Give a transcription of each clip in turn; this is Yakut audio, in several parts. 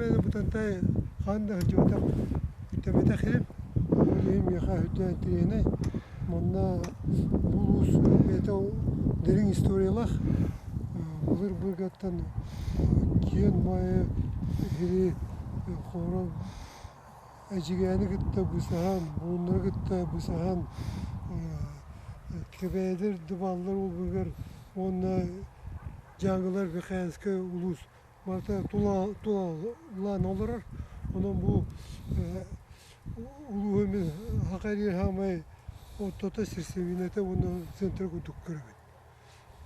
Эбээн Бытантай хаан да сылдьыбатах, үктэммэтэх сирим. Билигин миэхэ үрдээн интэриэһинэй. Манна бу улуус бэйэтэ дириҥ историялаах. Былыр-былыргаттан киэн баайы сири хоро Эдьигээни кытта бысаһан, булуннары кытта бысаһан Кэбээдэр дыбааллар уолбугар уонна Дьааҥылар Верхоянскай улуус барыта тулалаан олорор. Онон бу улууһу мин саха эргиир саамай ортото сирсэбиинэтэ уонна центр курдук көрөбүн.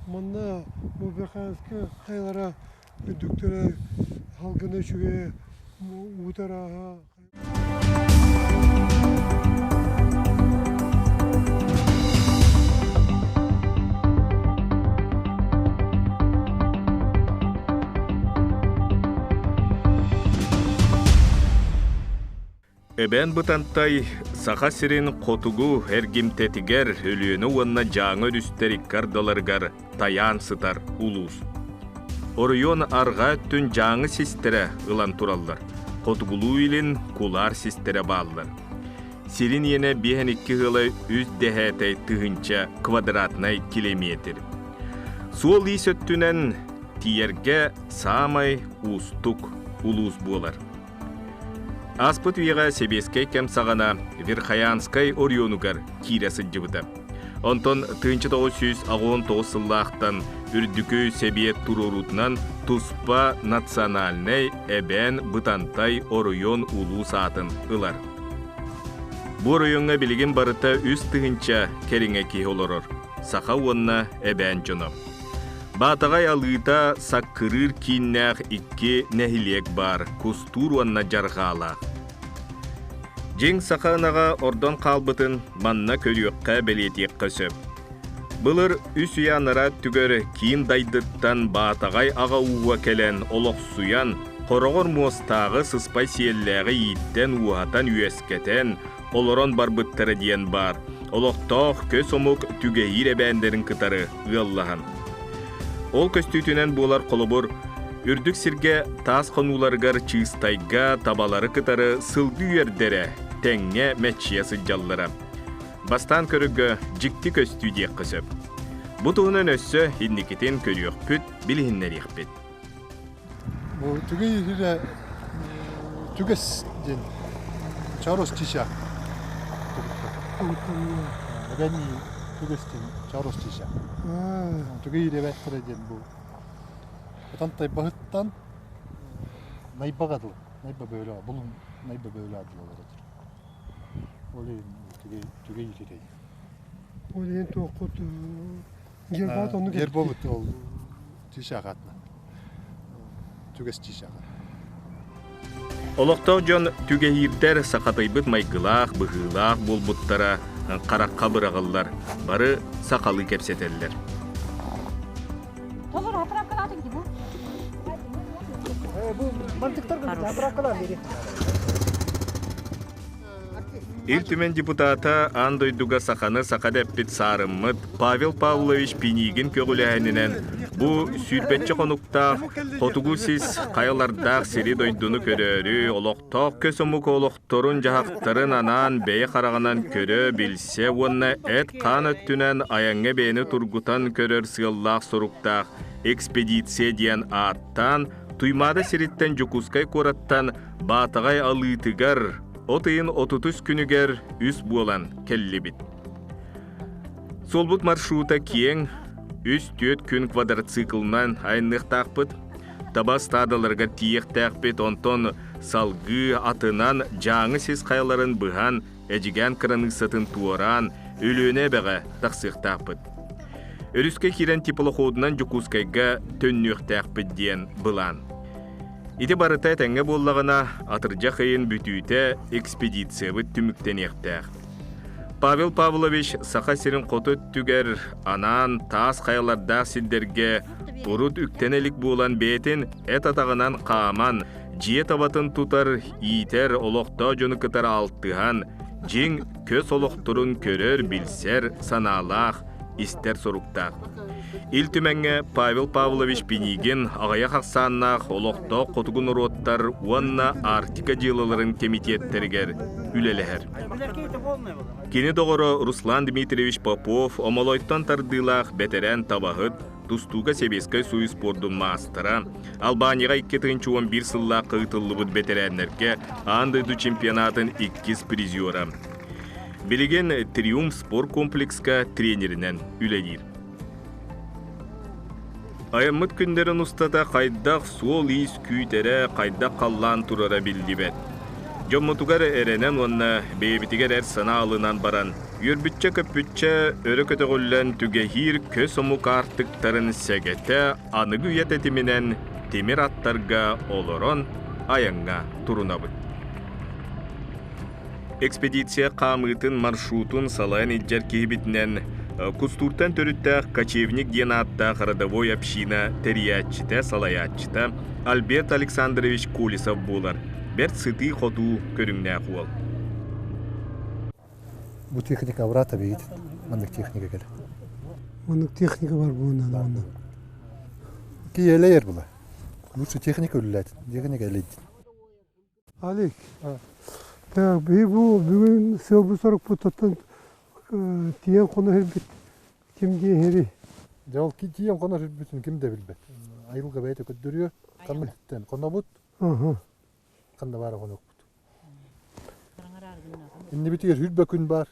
Манна бу Верхоянскай хайалара үрдүктэрэ, салгына үчүгэйэ, уута ырааһа. Эбээн Бытантай Саха сирин хотугу эргимтэтигэр Өлүөнэ уонна Дьааҥы өрүстэр икки ардыларыгар тайаан сытар улуус. Оройуон арҕаа өттүн Дьааҥы систэрэ ылан тураллар. Хотугулуу-илин Кулаар систэрэ бааллар. Сирин иэнэ биэһэн икки ыала үс дэһээтэй тыһыынча квадратнай килэмиэтир. Суол-иис өттүнэн тиийэргэ саамай уустук улуус буолар. Ааспыт үйэҕэ сэбиэскэй кэм саҕана Верхоянскай оройуонугар киирэ сылдьыбыта. Онтон 1989 сыллаахтан Үрдүкү Сэбиэт туруоруутунан туспа национальнай Эбээн Бытантай оройуон улуус аатын ылар. Бу оройуоҥҥа билигин барыта 3000 кэриҥэ киһи олорор, саха уонна эбээн дьоно. Баатаҕай Алыыта Саккырыыр кииннээх икки нэһилиэк баар, Кустуур уонна Дьарҕаалаах. Дьиҥ саха ынаҕа ордон хаалбытын манна көрүөххэ, бэлиэтиэххэ сөп. Былыр үс үйэ анараа өттүгэр киин дайдыттан Баатаҕай аҕа ууһа кэлэн олохсуйан, хороҕор муостааҕы сыспай сиэллээҕи ииттэн-ууһатан үөскэтэн, олорон барбыттара диэн баар, олохтоох көс омук түгэһиир эбээннэрин кытары ыаллаһан. Ол көстүүтүнэн буолар холобур, үрдүк сиргэ таас хонууларыгар чыыстайга табалары кытары сылгы үөрдэрэ тэҥҥэ мэччийэ сылдьаллара. Бастаан көрөргө дьикти көстүү диэххэ сөп. Бу туһунан өссө инникитин көрүөхпүт, билиһиннэриэхпит. Бу түгэй иһирэ түгэс диэн чорос чича Эбэни түгэс диэн чорос чича. Түгэй ирэбэттэрэ диэн бу. Отон баһыттан найбаға дыл, найба бөөлө, булун найба бөөлө дыл олорор. Ол иһин түгэй иһирэй. Ол иһин туоххут гербаат оннук Гербобут ол Чыычаах Түгэс чыычааҕа. Олохтоох дьон түгэһиирдэр сахатыйбыт майгылаах, быһыылаах буолбуттара харахха быраҕыллар, бары сахалыы кэпсэтэллэр. Ил Түмэн депутата аан дойдуга саханы саха дэппит саарыммыт Павел Павлович Пинигин көҕүлээһининэн бу сүүрбэччэ хонуктаах хотугу сис хайалардаах сири-дойдуну көрөөрү, олохтоох көс омук олохторун-дьаһахтарын анаан бэйэ хараҕынан көрө, билсэ уонна эт-хаан өттүнэн айаҥҥа бэйэни тургутан көрөр сыаллаах-соруктаах экспедиция диэн ааттаан Туймаада сириттэн Дьокуускай куораттан Баатаҕай Алыытыгар от ыйын отутус күнүгэр үс буолан кэллибит. Суолбут маршрута киэҥ, үс-түөрт күн квадроциклынан айанныахтаахпыт. Таба ыстаадаларыгар тиийиэхтээхпит, онтон салгыы атынан Дьааҥы сис хайаларын быһан, Эдьигээн кыраныыссатын туораан, Өлүөнэ эбэҕэ тахсыахтаахпыт. Өрүскэ киирэн теплоходунан Дьокуускайга төннүөхтээхпит диэн былаан. Ити барыта этэҥҥэ буоллаҕына, атырдьах ыйын бүтүүтэ экспедициябыт түмүктэниэхтээх. Павел Павлович Саха сирин хоту өттүгэр анаан таас хайалардаах сирдэргэ урут үктэнэ илик буолан бэйэтин эт атаҕынан хааман, дьиэ табатын тутар, иитэр олохтоох дьону кытары алтыһан, дьиҥ көс олохторун көрөр, билсэр санаалаах. истэр соруктаах. Ил Түмэҥҥэ Павел Павлович Пинигин аҕыйах ахсааннаах олохтоох хотугу норуоттар уонна Арктика дьыалаларын кэмитиэттэригэр үлэлэһэр. Кини доҕоро Руслан Дмитриевич Попов Омолойтон тардыылаах бэтэрээн табаһыт, тустууга Сэбиэскэй Союз спордун маастара, Албанияҕа 2011 сыллаахха ыытыллыбыт бэтэрээннэргэ аан дойду чемпионатын иккис призера. Билигин Триумф спорт комплекска тренеринэн үлэлиир. Айаммыт күннэрин устата хайдах суол-иис күүтэрэ, хайдах халлаан турара биллибэт. Дьоммутугар эрэнэн уонна бэйэбитигэр эр санаа ылынан баран, үөрбүччэ-көппүччэ өрө көтөҕүллэн түгэһиир көс омук аартыктарын сэгэтэ аныгы үйэ тэтиминэн тимир аттарга олорон айаҥҥа турунабыт. Экспедиция хаамыытын маршрутун салайан илдьэр киһибитинэн Кустууртан төрүттээх Кочевник диэн ааттаах родовой община тэрийээччитэ, салайааччыта Альберт Александрович Колесов буолар. Бэрт сытыы-хотуу көрүҥнээх уол. Бу техника брата бейт. Маннык техника кэлэ. Маннык техника бар буолан онно. Киэлэйэр була. Лучше техника үлэлэт. Техника элэйдин. Алик, так, биһи бу бүгүн сыалбыт-сорукпут тиийэн хоно иһэрбит ким диэһэри? Дьэ ол тиийэн хонор иһэрбитин ким да билбэт. Айылга бэйэтэ көрдөрүө, ханна иһиттэн хонобут, ханна баара хонуохпут. Иннибитигэр хүрбэ күн баар.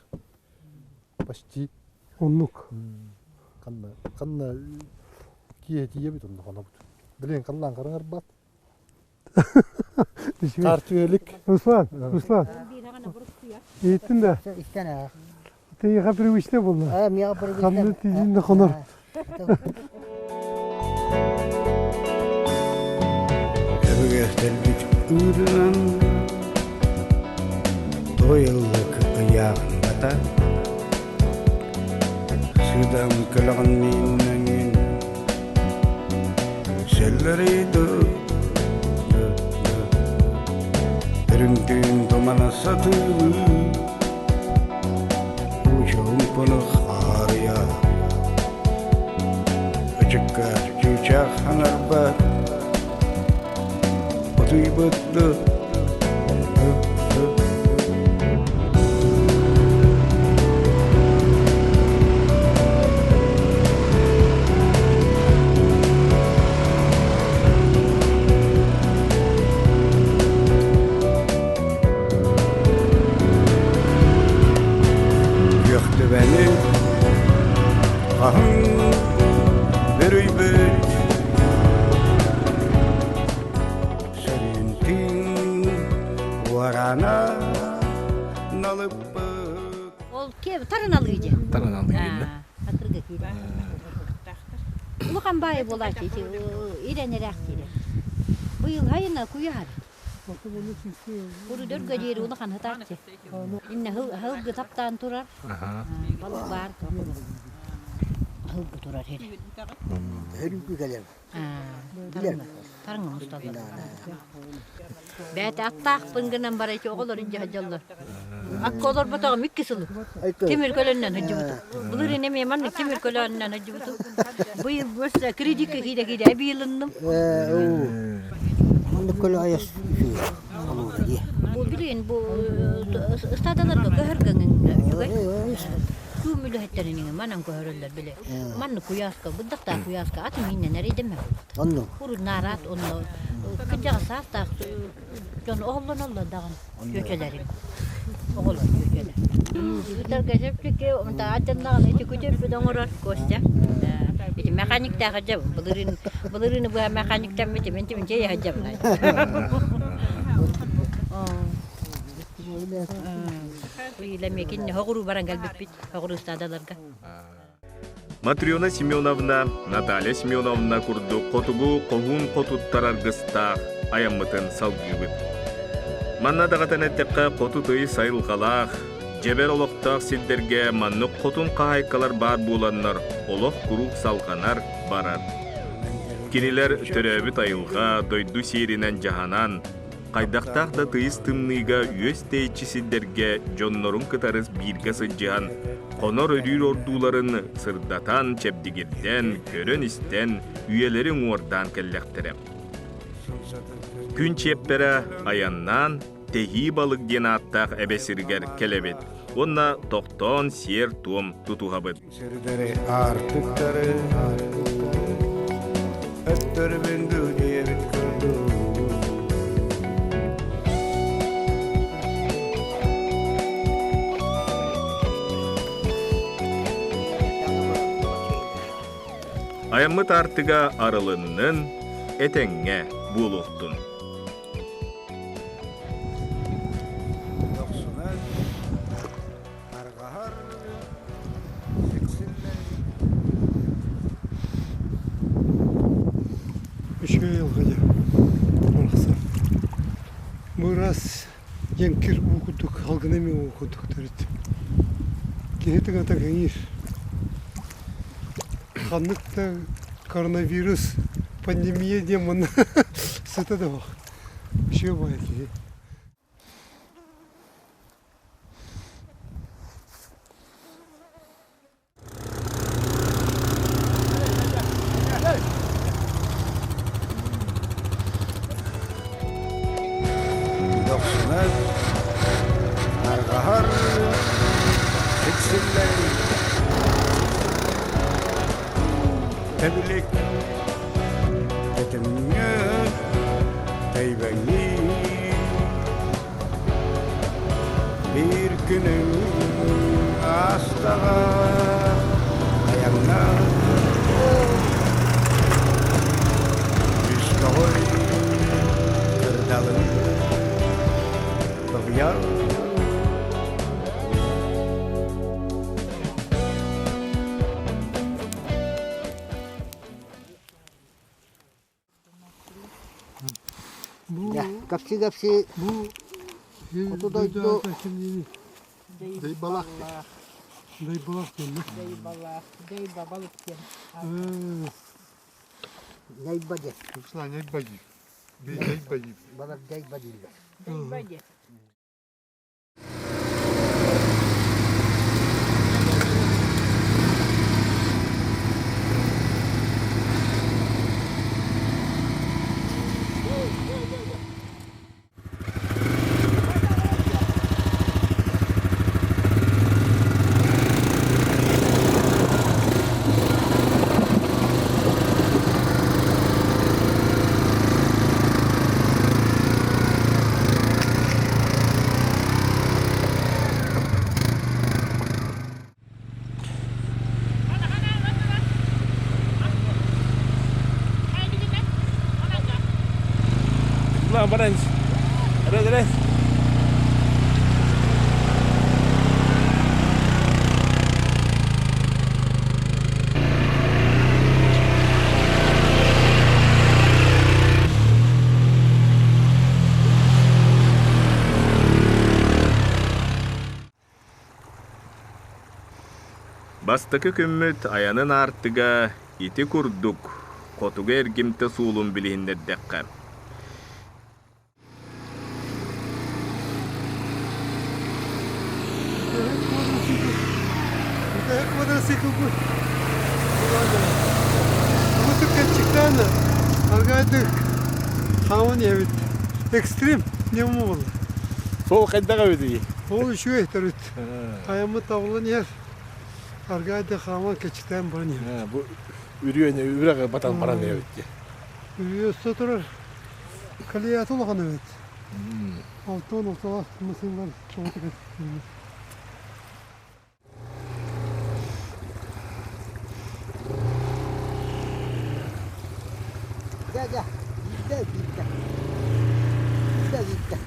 Почти. Оннук. Ханна ханна киэһэ тиийэбит онно хонобут. Билигин халлаан хараҥарбат. Тартүөлүк. Руслан, Руслан. Иһиттин да? Истэн Тыйыха привычный буолла. Ханна тиийдин да хонор. Өбүгэстэрбит ыырынан Туойыллык ыйааҕындата Сыдам көлөҕүн мииннэҥин Сэллэрииду Үрүҥтүүн тумана сатыылыы Учуумпуну хаарыйа Ычыкка чыычаах хаҥарбат Утуйбут Күөхтүбэни хаһыҥ бүрүйбүт Сөрүүнтүн уорана налыппыт Ол киэб тараналыы дьэ. Тараналыы дииллэр. Атырга киирэ. Улахан баайы буолааччы ити ирэн эрээх диирэ. Быйыл хайына куйаар. Урудөргө диэри улахан хытааччы. Инне хылгы таптаан турар. Балык баар. Хылгы турар хер. Өрүүкү кэлэр. Тарыҥ оҥостоллор. Бэйэтэ аттаахпын гынан баран ити оҕолорун дьаһдьаллар. Акка олорботоҕум икки сыл. Тимир көлөннөн сылдьыбытым. Былырыын эмиэ маннык тимир көлөөнүнэн сылдьыбытым. Быйыл өссө кредиккэ киирэ-киирэ эбиилынным. Маннык көлө айас үчүгэй олуура дии. Бу билигин бу ыстаадаларга көһөргөҥ үчүгэй. Күүм үлэһиттэрин манан көһөрөллөр били. Маннык куйааска, бырдахтаах куйааска атын мииннэн эрэйдэммэ буолбут. Онно. Урут наараат онно кырдьаҕас саастаах дьон оһоллоноллор даҕаны чүөчэлэрим. Оҕолор чүөчэлэр. Ыытарга сөпчүкки онто аттаннаҕына ити күтүрбүт оҥорор Костя. Ити механиктаах дьабын. Былырыын былырыыны быһа механиктаммыт мин тимин чэй дьабын. Илэмекин хоҕуруу баран кэлбиппит хоҕуруу ыстаадаларга. Матрена Семеновна, Наталья Семеновна курдук хотугу хоһуун хотуттар аргыстаах айаммытын салгыыбыт. Манна даҕатан эттэххэ, хоту тыйыс айылҕалаах, дьэбэр олохтоох сирдэргэ маннык хотун хаһаайкалар баар буоланнар олох куруук салҕанар, барар. Кинилэр төрөөбүт айылҕа, дойду сиэринэн дьаһанан, Хайдахтаах да тыйыс тымныыга үөс тэйиччи сирдэргэ дьоннорун кытары бииргэ сылдьыһан, хонор-өрүүр ордууларын сырдатан, чэбдигирдэн, көрөн-истэн, үйэлэри уҥуордаан кэллэхтэрэ. Күн чиэппэрэ айаннаан, Тэһии балык диэн ааттаах эбэ сиригэр кэлэбит уонна тохтоон сиэр-туом тутуһабыт. Сирдэри аартыктары өттөрбүн диэбит курдук. Айаммыт аартыга арылыннын, этэҥҥэ буолуохтун. Дохсунан арҕаһар Үчүгэй айылҕа дьэ барахсан. Бу ырас дьэҥкир уу курдук, салгын эмиэ уу курдук төрүт. Киһи тыҥата кэҥиир. Ханнык да коронавирус, пандемия диэн манна сыта да суох. Үчүгэй баҕайы киһи. Дохсунар, арҕаһар, тиксиллэр, тэбилик, тэтимҥэ, тэйбэҥниир. Биир күнүҥ аастаҕа айаҥҥа Үс тоҕой кырдалын тобуйар. Капси-капси Бу хоту дойду Дайбалах. Дайбалах диэн Дайбалах, дайбабалык диэн. Найба диэн. Тупсана найба диир. Найба диир. Балар дайба дииллэр. Дайба диэн. Бастакы күммүт айанын аартыга ити курдук хотугу эргимтэ суолун билиһиннэрдэххэ. Квадроцикл Бу аргайдык хааман иһэбит. Экстрим не буолла. Сол хайдах эбитий? Ол үчүгэй төрүт. Айаммыт табыллан иһэр. Аргайдык хааман кэчиктээн баран иһэбит. Бу үрүөнү үрэҕи батан баран иһэбит дии. Үрүө өссө турар. Колеята улахан эбит. Алтан ортолоох массыыналар чоҕутук эттилэр. Дьэ, дьэ, биирдэ, биирдэ. Биирдэ, биирдэ.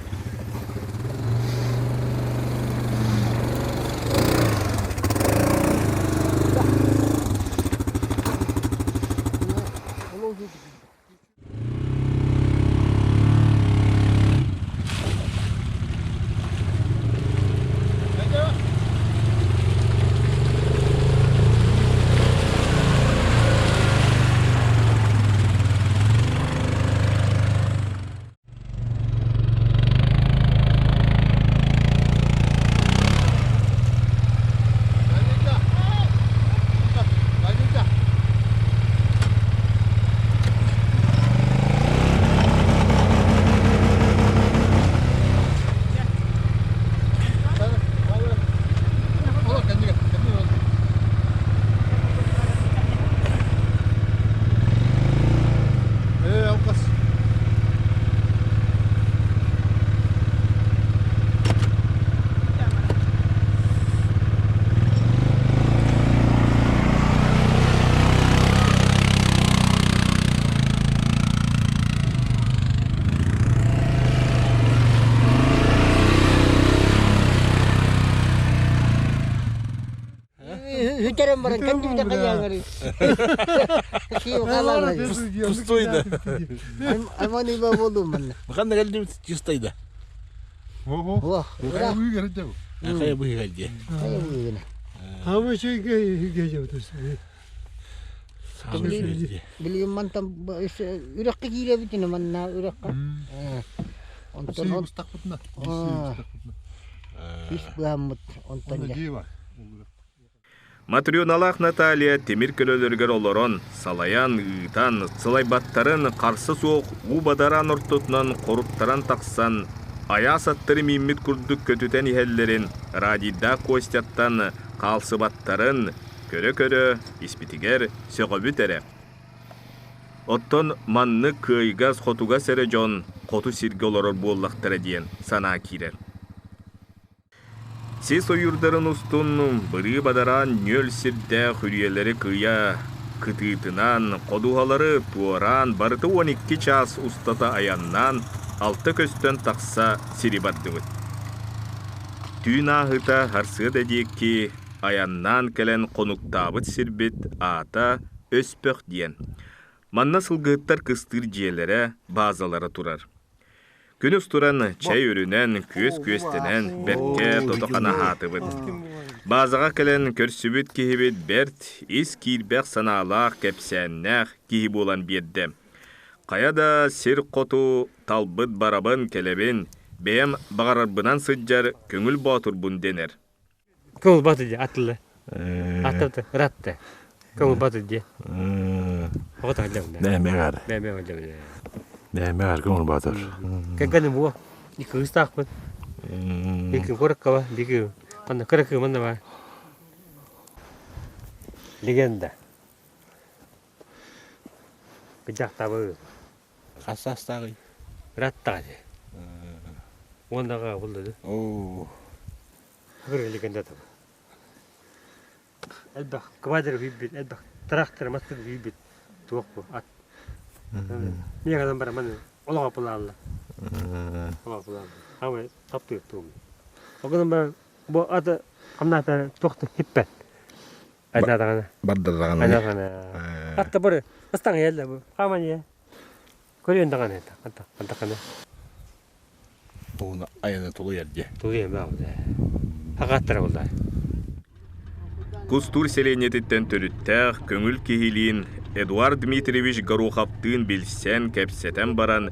Бүтэрэн баран кэннибитэ хайааңары. Пустой да. Аман иба болдум манна. Ханна келдим чистой да. Ого. Хайа Хайа быһыгар дии. Хайа быһыгына. Хама чөйгө гежебитес. Билигин мантан үрэххэ киирэбитин манна үрэххэ. Онтон устахпытына. Сис быһаммыт онтон Матрёналаах Наталья тимир көлөлөрүгэр олорон, салайан, ыытан, сылайбаттарын харса суох уу бадараан ортотунан хоруттаран тахсан, айаас аттары мииммит курдук көтүтэн иһэллэрин радийдаах Костяттан хаалсыбаттарын көрө-көрө испитигэр сөҕөбүт эрэ. Оттон маннык кыайгас-хотугас эрэ дьон хоту сиргэ олорор буоллахтара диэн санаа киирэр. Сис ойуурдарын устун бырыы-бадараан нүөл сирдээх үрүйэлэри кыйа кытыытынан, ходуһалары туораан барыта 12 чаас устата айаннаан алта көстөн тахса сири бардыбыт. Түүн ааһыыта Арсыада диэки айаннаан кэлэн хонуктаабыт сирбит аата Өспөх диэн. Манна сылгыһыттар кыстыыр дьиэлэрэ, баазалара турар. Күнүс туран чэй үрүнэн, күөс күөстэнэн, бэркэ тото-хана аһаатыбыт. Баазаҕа кэлэн көрсүбүт киһибит бэрт ис киирбэх санаалаах, кэпсээннээх киһи буолан биэрдэ. Хайа да сир хоту талбыт барабын, кэлэбин, бэйэм баҕарарбынан сылдьар көҥүл боотурбун дэнэр. Көҥүл баты дии атылы. Атты ыратты. Көҥүл баты дии. Оҕо таһыллабын. Нэмэҕэр. Нэмэҕэр. Нэмэҕэр көҥүл батыр. Кэргэним буо. Икки кыыстаахпын. Икки куоракка биги манна кыра кыыман бар. Легенда. Кыдьахтабы. Хас саастааҕый? Ыраттаҕа дии. Уоннаҕа буллады. Оо. Легенда табы. Элбэх квадр үйбүт, элбэх трактор мастыр үйбүт. Туох бу ат. Миэхэ бар маны олоҕо пылаалла. Олоҕо пылаалла. Хабы таптыыр туум. Огынан бар бу аты хамнаата туохта хиппет. Айдаатаҕына. Бардардаҕына. Айдаатаҕына. Атта бары ыстаҥ елле бу. Хаман Көрүөн даҕаны антахана. Тугуна айаны тулуйар дии. Тулуйар баҕабыт. Хагаттара булда. Кустуур сэлиэнньэтиттэн төрүттээх көҥүл киһилиин Эдуард Дмитриевич Гороховтыын билсэн, кэпсэтэн баран,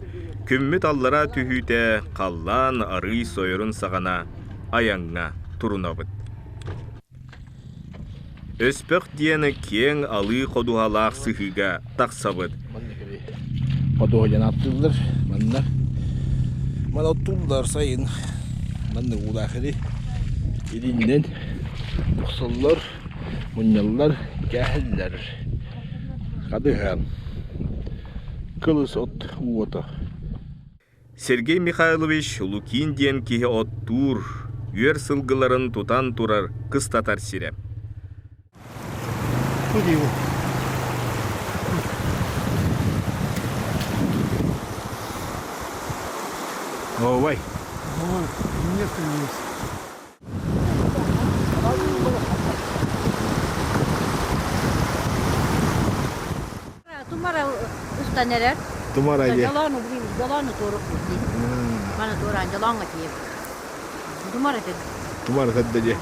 күммүт аллараа түһүүтэ халлаан арыый сойорун саҕана айаҥҥа турунабыт. Өспөх диэн киэҥ алыы ходуһалаах сыһыыга тахсабыт. Ходуһа диэн ааттыыллар. Манна мана оттууллар сайын. Манна уулаах ири илиннэн охсоллор, мунньаллар, кээһэллэр. Хадыһан кылыс от уота. Сергей Михайлович Лукин диэн киһи оттуур, үөр сылгыларын тутан турар кыстатар сирэ. Овай. Тумара устан эрэр. Тумара дии. Дьолоону дьолоону туорук дии. Маны туораан дьолооҥҥо тиийэбит. Тумара этэ. Тумара этэ дии.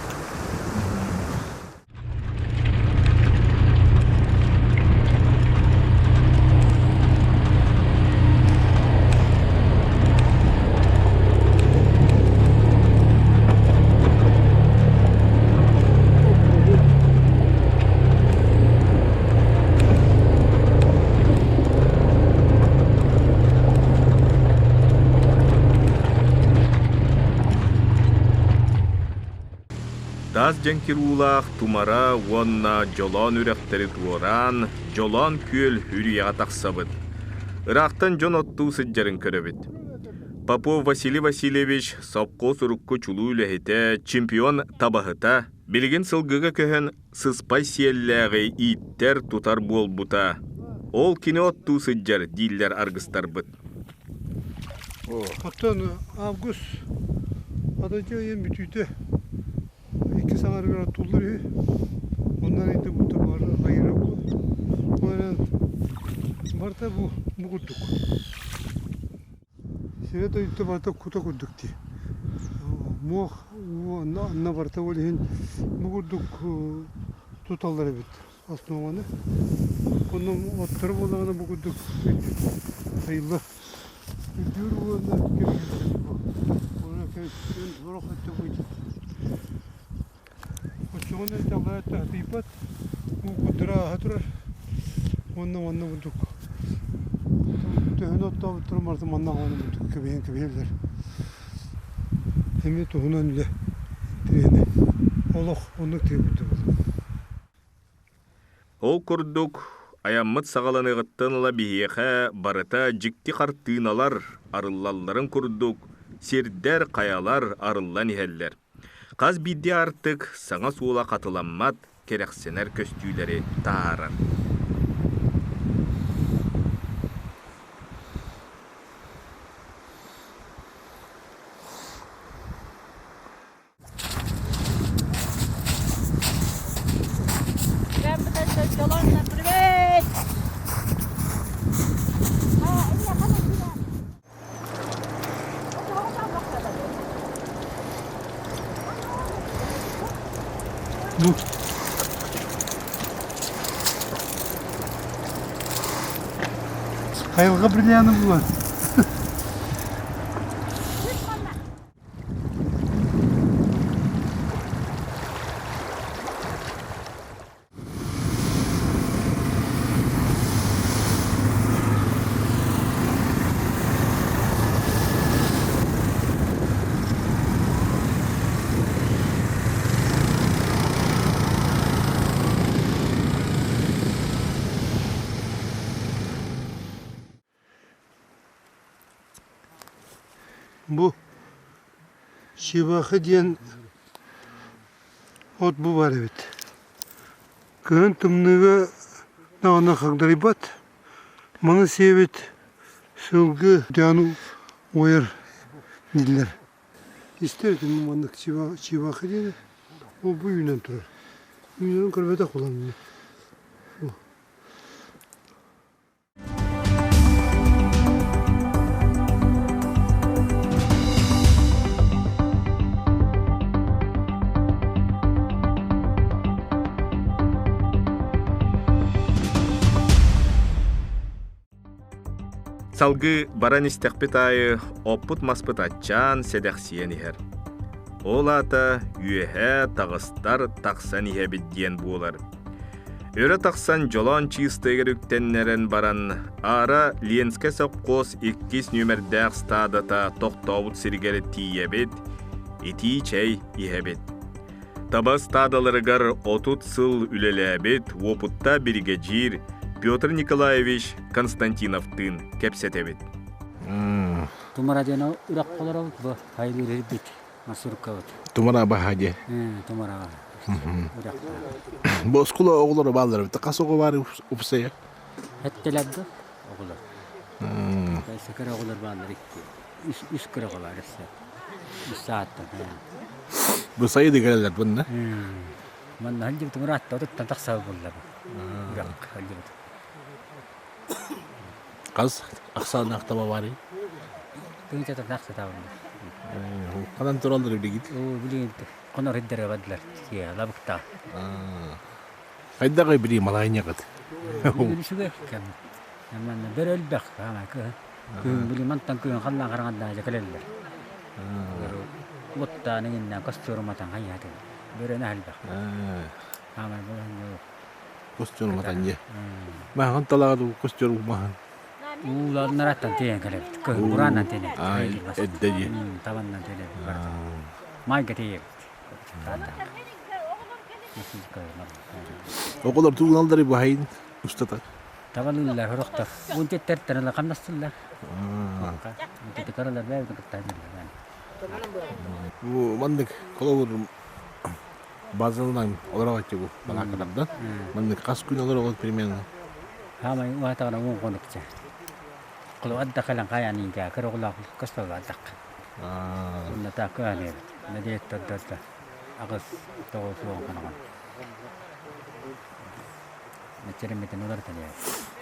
Таас дьэҥкир уулаах Тумара уонна Дьолоон үрэхтэри туораан, Дьолоон күөл үрүйэҕэ тахсабыт. Ыраахтан дьон оттуу сылдьарын көрөбүт. Попов Василий Васильевич сопхуос урукку чулуу үлэһитэ, чемпион табаһыта, билигин сылгыга көһөн сыспай сиэллээҕи ииттэр, тутар буолбута. Ол кини оттуу сылдьар дииллэр аргыстарбыт. Оттон август атырдьах ыйын бүтүүтэ икки саҥарыгар оттууллар үһү. Онно эрэ бу бары айыра бу. Ол эрэн барыта бу бу курдук. Сирэ дойдута барыта кута курдук дии. Муох уу онно онно барыта ол иһин бу курдук туталлар эбит основаны. Онно отторо буоллаҕына бу курдук айылла үрдүүр уонна кэбиһэллэр бу. Уонна сорох өттө Оччоҕуна итэҕэлэ таһытыйбат, уу курдара ааһа турар уонна манна курдук төһөнү оттообуттарын барытын манна аҕалан курдук кэбиһэн кэбиһэллэр. Эмиэ туһунан үлэ интэриэһинэй. Олох оннук тыыппыт буолар. Ол курдук, айаммыт саҕаланыаҕыттан ыла биһиэхэ барыта дьикти хартыыналар арыллалларын курдук сирдэр, хайалар арыллан иһэллэр. Хас биирдии аартык саҥа суола хатыламмат, кэрэхсэнэр көстүүлэри таһаарар. Привет! Бу Айылҕа бриллианы булан. Бу Чыбахы диэн от бу баар эбит. Кыһын тымныыга даҕаны хагдарыйбат. Маны сиэбит сылгы дьану уойар дииллэр. Истэр этим маннык чыбахы диэни. Ол бу үүнэн турар. Үүнэрин көрбөтөх буолан. Салгыы баран истэхпит аайы оппут-маспыт аччаан, сэдэхсийэн иһэр. Ол аата үөһээ таҕыстар тахсан иһэбит диэн буолар. Өрө тахсан Дьолоон чыыстайыгар үктэннэрэн баран, аара Ленскэй сопхуос иккис нүөмэрдээх стадата тохтообут сиригэр тиийэбит, итии чэй иһэбит. Таба стадаларыгар 30 сыл үлэлээбит уопутта биригэдьиир Петр Николаевич Константиновтыын кэпсэтэбит. Тумара диэн үрэх олоробут бу хайылыыр ирбит маршруткабыт. Тумара баһа дии. Тумара. Бу оскуола оҕолоро бааллар эбит. Хас оҕо баар упсайа? Эттелер да оҕолор. Сакара оҕолор бааллар икки. Үс үс кыра оҕо баар өссө. Үс сааттан. Бу сайыды кэлэллэр бунна. Манна халдьыбыт мураатта отуттан тахса булла бу. Үрэх халдьыбыт. Хас ахсааннаах таба баарый? Тыынчата тахса табыллар. Ханан тураллар билигит? Оо, билигин хонор иddere бардылар. Лабыкта. Хайдах били малайньаҕыт? Үсүгэй кэм. Манна бөрө элбэх хаама кыһын. Күһүн били мантан күһүн халлаан хараҥардаан дьэ кэлэллэр. Уоттаан иҥиннээн костюруматан хайаатын. Бөрөнө элбэх. Хаамай болон Костюруматан дьэ. Маһын талаҕа дуу костюрумаһын. Ууларнараттан тиийэн кэлэбит. Кыһын бурааннан тиэнэбит. Эдде дии. Табаннан тиэнэбит. Майга тиийэбит. Оҕолор тууналлары баһайын устата. Табалыыллар сорохтор. Уон тиэттэртэн ыла хамнастыллар. Тикаралар бэйэбитин кытта Бу маннык холобур базалынан олороҕоччу бу балааккалардан. Маннык хас күн олороҕут примерно? Хаамай уһатаҕына уон хонукча. Холу адда кэлэн хайаан кыра оҕолоох көстөллө аддак. Онно таакка эбит. Нэдиэттэр да аҕыс тоҕус уон хоноҕон. Мэччирэҥмитин уларытан иһэр.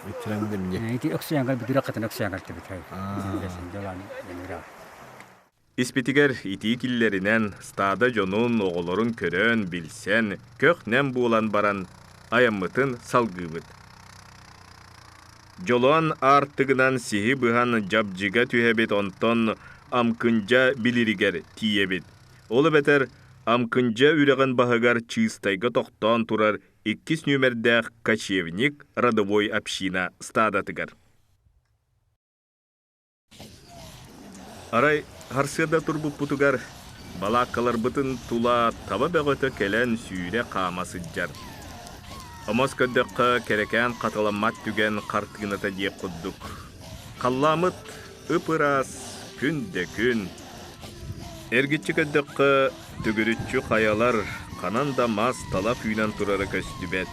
Мэччирэҥ Ити өксөйөн кэлбит үрэххитин өксөйөн кэлтибит. Дьолоон үрэҕэ. Испитигэр итии киллэринэн, стада дьонун, оҕолорун көрөн, билсэн, көх-нэм буолан баран, айаммытын салгыыбыт. Дьолоон аартыгынан сиһи быһан дьабдьыга түһэбит, онтон Амкындьа билиригэр тиийэбит. Ол эбэтэр Амкындьа үрэҕин баһыгар Чыыстайга тохтоон турар иккис нүөмэрдээх кочевник родовой община стадатыгар. Арай сарсыарда турбуппутугар балааккаларбытын тула таба бөҕөтө кэлэн сүүрэ-хаама сылдьар. Омос көрдөххө, кэрэкээн хатыламмат түгэн хартыыната диэх курдук. Халлааммыт ып-ыраас, күн да күн. Эргиччи көрдөххө, төгүрүччү хайалар ханан да мас талах үүнэн турара көстүбэт.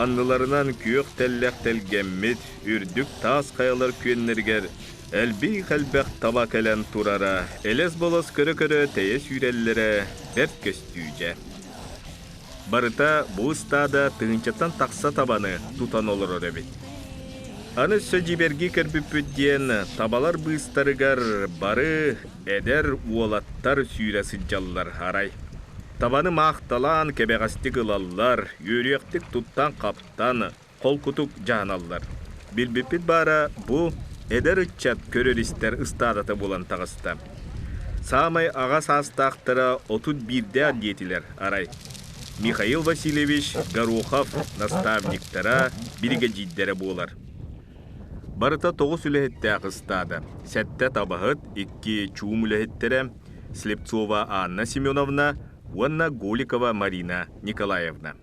Анныларынан күөх тэллэх тэлгэммит үрдүк таас хайалар күөннэригэр Элбии-элбэх таба кэлэн турара, элэс-болос көрө-көрө тэйэ сүүрэллэрэ бэрт көстүүдьэ. Барыта бу ыстаада тыһыынчаттан тахса табаны тутан олорор эбит. Аны өссө дьиибэргии көрбүппүт диэн табалар быыстарыгар бары эдэр уолаттар сүүрэ сылдьаллар арай. Табаны маахталаан кэбэҕэстик ылаллар, үөрүйэхтик туттан-хаптан, холкутук дьаһаналлар. Билбиппит баара бу эдэр ыччат көрөр-истэр ыстаадата буолан таҕыста. Саамай аҕа саастаахтара 31-дээх диэтилэр арай. Михаил Васильевич Горохов наставниктара, биригэдьиирдэрэ буолар. Барыта тоҕус үлэһиттээх ыстаада, сэттэ табаһыт, икки чуум үлэһиттэрэ Слепцова Анна Семеновна уонна Голикова Марина Николаевна.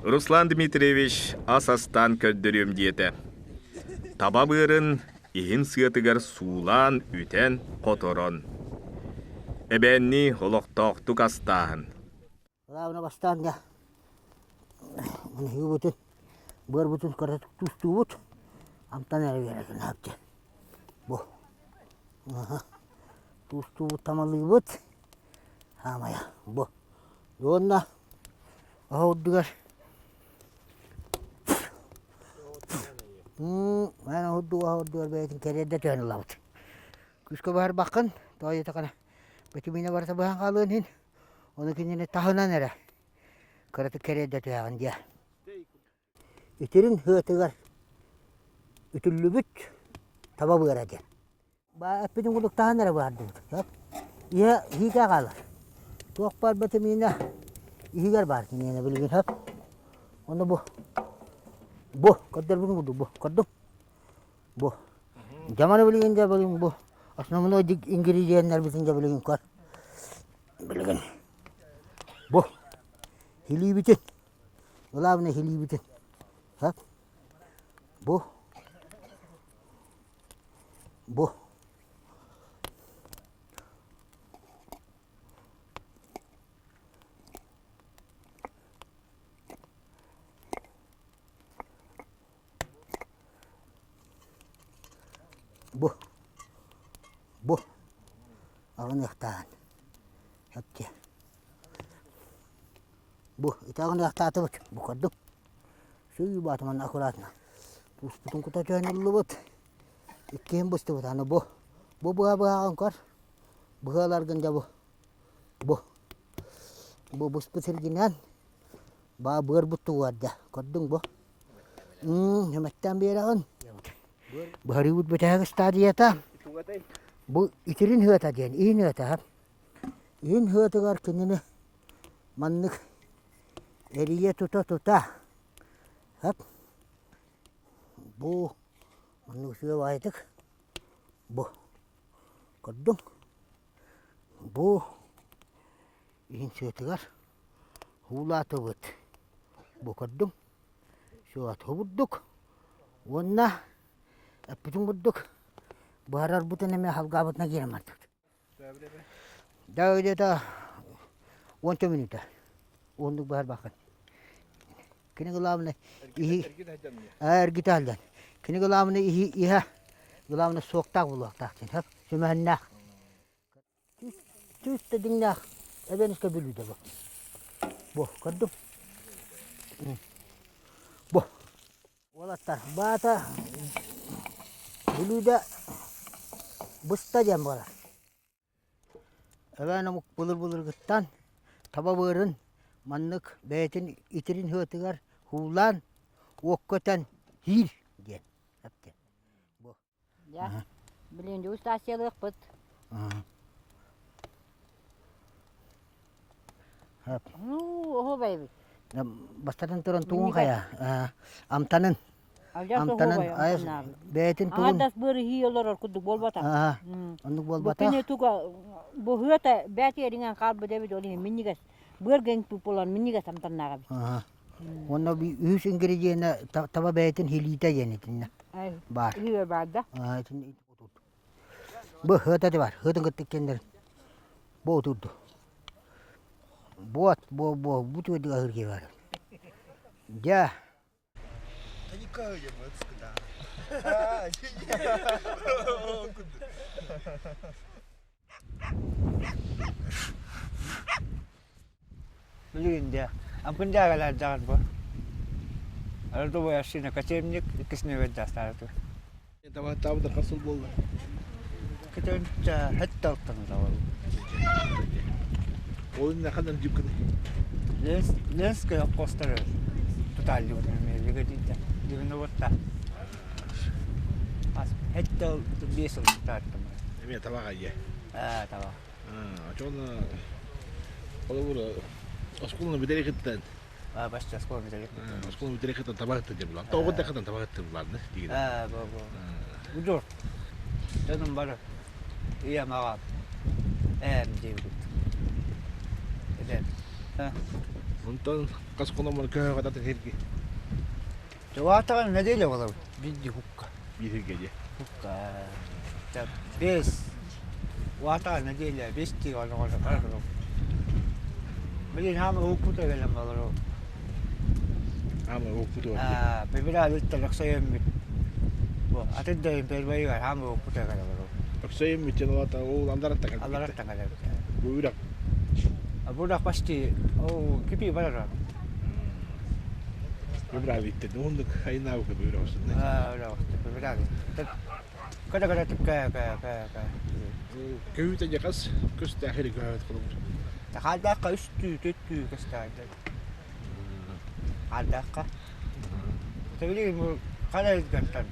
Руслан Дмитриевич ас астаан көрдөрүөм диэтэ. Таба быарын иһин сыатыгар суулаан, үтэн, хоторон. Эбээннии олохтоохтук астааһын. Главное бастаан да бутун быарбытын кыратык тустуубут амтан эрэ биэрэ гынаапчы бу тустуубут тамалыыбыт хаамайа бу уонна Оһо үрдүгэр Мээнэ уһурдуу оһо үрдүгэр бэйэтин кэриэрдэ түһэн ылабыт. Күүскэ быһарбаккын, тоойутакана битимиинэ барыта быһан хаалыан иһин, ону кинини таһынан эрэ кыратык кэриэрдэ түһэҕин диэ. Итирин һыатыгар үтүллүбүт таба быара диэн. Эппитин курдук таһан эрэ баардыбыт. Иһэ иһигэ хаалар. Туох баар битэмиинэ иһигэр баар киниэнэ билигин сөп. Ону бу бу көрдөрбүтүм курдук бу көрдүҥ? Бу. Дьаманы билигин дьэ билигин бу основной ингредиеннэрбитин дьэ билигин көр. Билигин бу хилиибитин главное хилиибитин сөп. Бу Бу Бу Бу аҕыныахтаан Өттө Бу ити аҕыныахтаатыбыт бу курдук Сыыйбаатым аккуратно. Туспутун кута түһэн ыллыбыт. Иккиһин быстыбыт аны бу. Бу быһа быһаҕын көр. Быһаларгын дьэ бу. Бу. Бу быспыт сиргинэн баа быарбыт тугуарда. Көрдүҥ бу. Нөмөттөн биэрэҕин. Быһарыыбыт бүтэһик ыстадията. Бу итирин ыата диэн, иһин ыата. Иһин ыатыгар кинини маннык эрийэ тута-тута Һап бу маннык үчүгэй баҕайытык бу көрдүҥ бу иһин сыатыгар уулаатыбыт бу көрдүҥ сыата бурдук уонна эппитин курдук. Буһарарбытын эмиэ халгаабытына киирэн бардыбыт. Да где-то уонча мүнүүтэ. Уоннук буһарбаккын. Кини главное иһи эргитэ сылдьан. Кини главное иһи иһэ главное суоктаах буолуохтаах диэн сүмэһиннээх. Түүс да дьиҥнээх эбэнискэ бүлүүдэ бу. Бу көрдүм. Бу. Уолаттар, баата бүлүүдэ быста диэн буолар. Эбээн омук былыр-былыргыттан таба быарын маннык бэйэтин итирин һыатыгар һуулаан уокка өтөн һиир диэн эптэ. Бу. Дьэ, билигин дегустациялыахпыт. Уу, оһуобай эбит. Бастатан туран тугун хайа амтанын амтанын бэйэтин тугун Аҥардас быар иһии олорор курдук буолбатах. Оннук буолбатах. Бу кини туга бу һыата бэйэтигэр иҥэн хаалбыт эбит ол иһин минньигэс быар гэнпит буолан минньигэс амтаннаах эбит. Уонна үһүс ингредиенэ таба бэйэтин хилиитэ диэн итиннэ баар. Үһүө баар да? Бу һыата да бар. Һыатын кытта иккиэннэрин бу отурду. Буот, бу бу бу түөрдүк аһыыр киһи бар. Дьэ. Билигин дьэ, ампын дьаагалаардаҕын бу. Ардубуйашина кочевник иккисine бердастаату. Табааттаабыта хас сыл буолла? Көтөнчө хэтте алтан табал. Ол инне ханан дьүккүн? Ленскэй холкуостары тутааллыбыт мэллигэ дигин обутта. Хэтте биэс сыл тутааттым. Эмиэ табаҕа ийэ. Аа, таба. Очон холобур оскуоланы бүтэриэхиттэн Баста оскуола бүтэриэхиттэн. Оскуоланы бүтэриэхиттэн табаһыттан дьэ булан. Тоҕо дахытан табаһыттан булаанны дигин. Аа, бу бу. Удур. Дьонум бары ийэм аҕам ээм диэбит. Эбэм. Онтон хас хономор көһөҕө татын хирги. Чугаатаҕын неделя болабыт. Бидди хукка. Бииргэ дьэ. Хукка. Бес. Уатаҕа неделя бес тиги олоҕор Билин хаама уккута кэлэн балар. Хаама уккуту. Аа, бибира алыттан өксөйөммүт. Бу атын да импербайыгар хаама уккута кэлэн балар. Өксөйөммүт диэн олата ол андараттан кэлбит. Аллараттан кэлбит. Бу үрэх. Бу үрэх почти ол кипи барар. Бибравиттен оннук айнаабыка бибравсынна. Аа, үрэх бибравит. Када када кэ кэ кэ кэ. Көһүтэ дьакас көстөөх или көһөт холобур. Хаалдаахха үс түү, төрт түү көстөөх. Хаалдаахха. Тэбили бу хара илгантан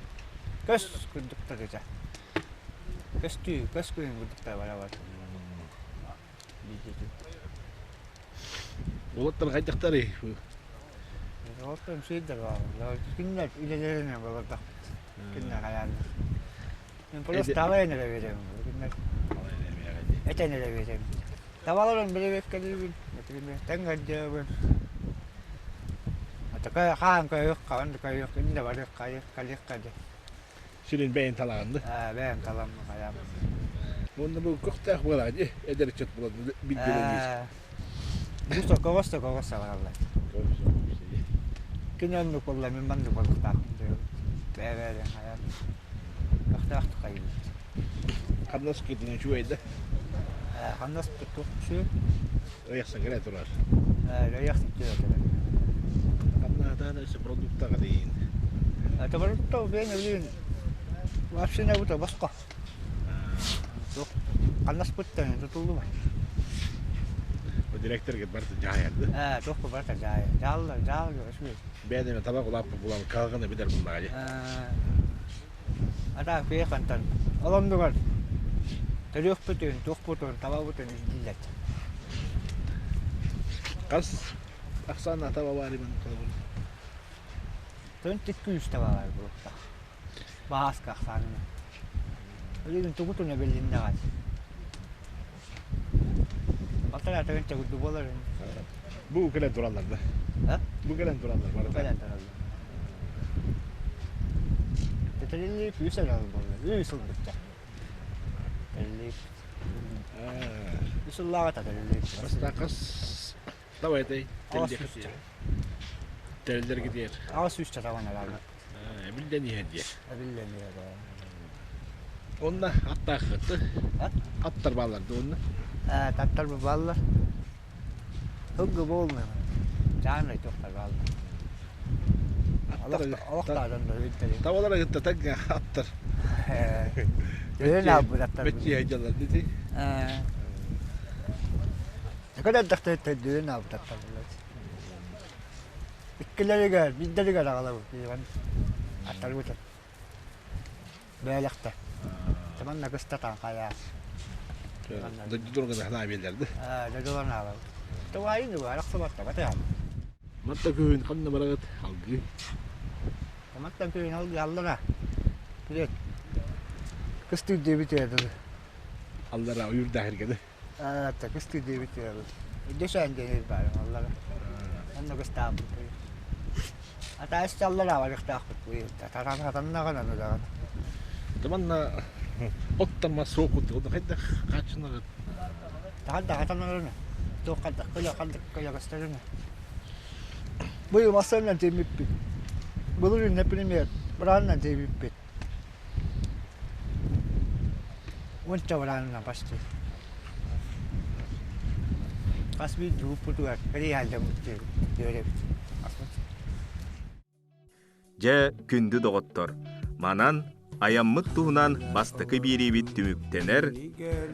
көс курдуктар этэ. Көстүү, көс күн курдуктар бара бар. Уолаттар хайдахтарый? Уолаттар үчүгэйдэр бааллар. Кинилэр үлэлэринэн олордохпут. Кинилэр хайааннар. Мен просто табайан эрэ биэрэбин. Кинилэр этэн эрэ биэрэбин. Табаларын билибэккэлиибин, например, тэҥ Такая хаан көйүк, хаан көйүк, инде барык, кайык, калик кади. Сирин бэйэн талаанды. Аа, бэйэм таламмы хайаам. Уонна бу көхтөөх буолаа дии, эдэр ыччат буолан билгэлэниир. Бу көҕөс да көҕөс саҕараллар. Кини оннук буолла, мин маннык буолуохтаахпын бэйэ-бэйэлэрин хайаан көхтөөхтүк хайыыбыт. Хамнас кытын үчүгэй да? Хамнас туох үчүгэй? Ыйахсан кэлэ турар. Ыйахсан кэлэ турар. Хамнаһытаан өссө продуктаҕа дейин. Это продукта бэйэн өлүүн вообще не бута босхо. Туох ханнаспыттан тутуллубат. Директорга барыта дьаһайарды. Ээ, туох барыта дьаһайар. Дьааллар, дьаал үчүгэй. Бэйэн эме табак улааппыт булан калганы билэр буллаҕа дии. Ата кыйахантан ол оннугар төрүөхпүтүн, туохпутун, табабытын илдьиллэр. Хас ахсааннаах таба баар имэн холобур? Төнтик күүс таба баар буолуохтаах. Бааска ахсаанына. Билигин тугутун эбилиннэҕэ. Балтараа төгүнчэ курдук буолар. Бу кэлэн тураллар да? А? Бу кэлэн тураллар барыта. Бу кэлэн тураллар. Тэтэрилли күүс эрэ буолла. Үс ылбыттар. Тэриллибит. Үс сыллааҕыта тэриллибит. Бастакы давай этэй тэриллэргэ диэр. 800 табан алабыт. Эбиллэн иһэр диэр. Эбиллэн иһэр. Онно аттааххыт. Аттар бааллар да онно. Аттар бааллар. Хылгы буолмай. Чаанай туохтар бааллар. Олохтоодон да Табалара кытта тэҥҥэ аттар. Өлөн аалбыт аттар. Бэччиэ дьаллар дити. Көдөрдөхтө төдүөн аалбыт аттар. Иккилэригэр, биирдэригэр аҕалабыт аттарбыт. Бээлэхтэ. Таманна кыстатан хайаа. Дойдуларга да биэллэрди. Дойдуларна аалабыт. Тугаайын дуга арахсыбатта батыһан. Матта күһүн ханна барагыт алгыы. Маттан күһүн алгыы аллара. Билет. Кыстыы диэбит ядылы. Аллара уйурда хиргеде. Та кыстыы диэбит ядылы. Дөсөөн диэн баар аллара. Онно кыстаабыт. Атаас аллара барыктаахпыт Татан хатаннаҕын аны даҕаны. Таманна оттама суокут хайдах хааччынагыт. Тахан да хатанарына. Туох хаддах көлө хаддах көлө көстөрүнэ. Быйыл массыынанан тиэммиппит. Былырыын, например, быраанынан тиэйбиппит. Уонча быраанынан почти. Хас биирдии уппутугар кэрийээлдэммит үөрэбит. Дьэ, күндү доҕоттор, манан айаммыт туһунан бастакы биэриибит түмүктэнэр,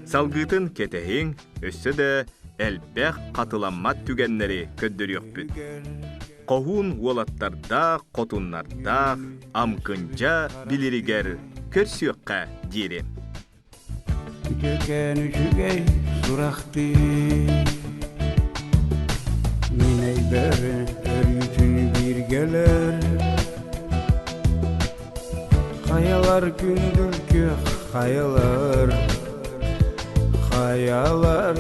салгыытын кэтэһиҥ, өссө да элбэх хатыламмат түгэннэри көрдөрүөхпүт. Хоһуун уолаттардаах, хотуннардаах Амкындьа билиригэр көрсүөххэ диэри. Үтүөкээн үчүгэй сурахтыы Мин өйбөр өрүүтүн бииргэлэр Хайалар күндүл күөх хайалар Хайалар.